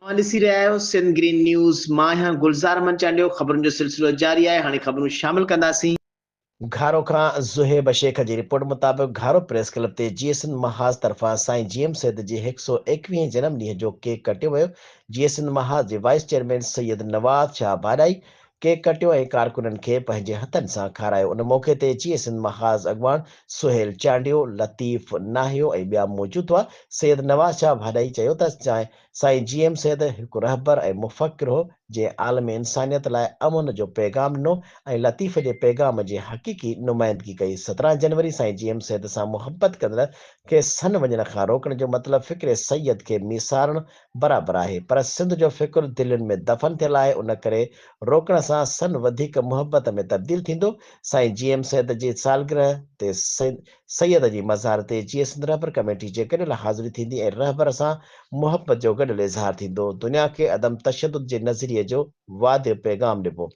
اوهان ڏسي رهيا آهيو سنڌ گرين نيوز، مان آهيان گلزار احمد چانڊيو، خبرن جو سلسلو جاري آهي، هاڻي خبرون شامل ڪنداسين. گهارو کان زوهيب شيخ جي رپورٽ مطابق گهارو پريس ڪلب تي جيئي سنڌ محاذ طرفان سائين جي ايم سيد جي هڪ سئو ايڪويهين جنم ڏينهن جو ڪيڪ ڪٽيو ويو، جيئي سنڌ محاذ جي vice chairman Syed Nawaz Shah Bhadai cake ڪٽيو ۽ ڪارڪنن کي پنهنجي هٿن سان کارايو، ان موقعي تي جيئي سنڌ محاذ اڳواڻ سهيل چانڊيو، لطيف ناهيو ۽ ٻيا موجود هئا، سيد نواز شاهه ڀاڏائي چيو ته سائين جي ايم سيد هڪ رهبر ۽ مفڪر هو، جنهن عالم انسانيت لاء امن جو پيغام ڏنو ۽ لطيف جي پيغام جي حقيقي نمائندگي ڪئي، 17 جنوري سائين جي ايم سيد سان محبت ڪندڙ کي سن وڃڻ کان روڪڻ جو مطلب فڪر سيد کي ميسارڻ برابر آهي پر سنڌ جو فڪر دلين ۾ دفن ٿيل آهي ان ڪري روڪڻ سان سن وڌيڪ محبت ۾ تبديل ٿيندو، سائين جي ايم سيد جي سالگرهه تي سيد جي مزار تي جيئي سنڌ رهبر ڪميٽي جي گڏيل حاضري ٿيندي ۽ رهبر سان محبت جو گڏيل اظهار ٿيندو، دنيا کي عدم تشدد جي نظريي جو واضح پيغام ڏبو.